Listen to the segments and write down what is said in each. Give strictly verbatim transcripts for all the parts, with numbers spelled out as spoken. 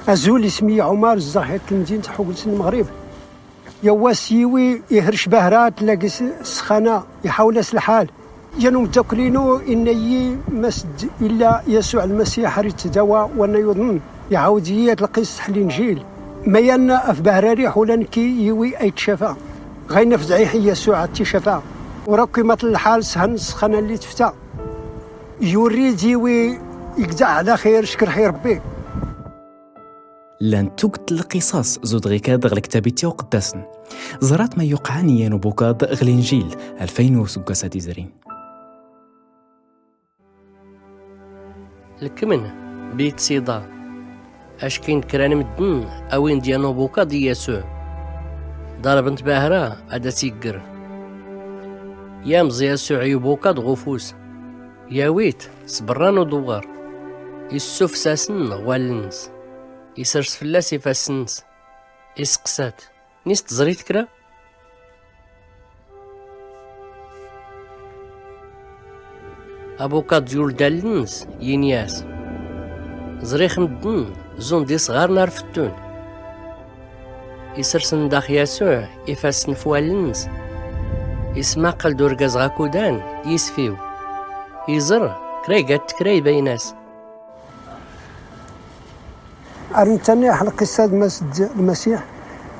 Azul, ismi ɛumar, zdaɣ hit lmdint ḥugls n lmɣrib. Yawas yiwi ihrc bahra, tlaqi s sxana, iḥawl-as lḥal. Yan umdakl inu inna-yi, mas d illa yasuɛ lmasiḥ ar ittdawa wanna yuḍn. Iɛawd-iyi ad lqis ḥ linjil. Mayan af bahrari ḥula nkki yiwi ayt cafa. Ɣaynna f dɛiḥ i yasuɛ ad ticafa. Ur akk imaṭl lḥal, shan sxana lli tfta. Yurri-d yiwi igdaɛ ɛla xir, ckr ḥ i rbbi. Llant tugt n lqiṣaṣ zudɣ ikad ɣ lktab itya uqddasn. Ẓrat ma yuqɛan i yan ubukaḍ ɣ linjil alfayn n usggas ad izrin. Lkmn, bitsiḍa. Ackin kra n mddn awin-d yan ubukaḍ i yasuɛ, ḍarbn-t bahra ad as-iggr. Yamẓ yasuɛ i ubukaḍ ɣ ufus, yawi-t s brra n uḍwar, issufs-asn ɣ wall-ns, isrs fll-as ifassn-ns, isqsa-t, nis tẓrit kra? Abukaḍ yuld all-ns, yini-as, ẓrix mddn zun d isɣarn ar fttun. Isrsn dax yasuɛ ifassn f wall-ns, ismaql-d urgaz ɣ akudan, isfiw, iẓr kra igat kra ibayn-as. Ar ntaniḥ lqissa d mas d lmasiḥ,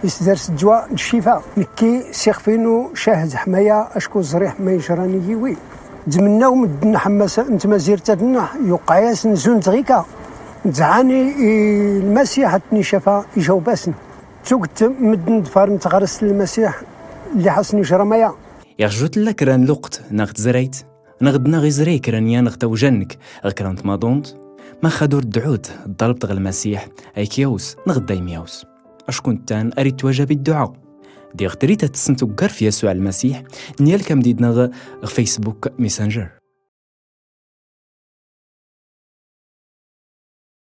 isdar s ddwa d ccifa. Nkki s ixf inu cahd ḥmaya acku ẓriḥ ma ijran i yiwi. Dmnnaw mddn ḥmmas n tmazirt ad nnaḥ, yuqɛi-asn zun dɣika. Dɛan i lmasiḥ ad tn icafa, ijawb-asn. Tugt mddn dfar n tɣarst n lmasiḥ lli ḥasn ijra maya. Iɣ jut lla kra n luqt naɣ tzrayt, nɣ dnaɣ izray kra n yan ɣ tawja nnk ɣ kra n tmaḍunt, max ad ur dɛut, ḍalbt ɣ lmasiḥ ayk yaws nɣ daymi yaws. Acku nttan ar ittwaja bi dduɛa. Diɣ trit ad tssnt uggar f yasuɛ lmasiḥ, nyal kam d-idnɣ ɣ facebook messenger.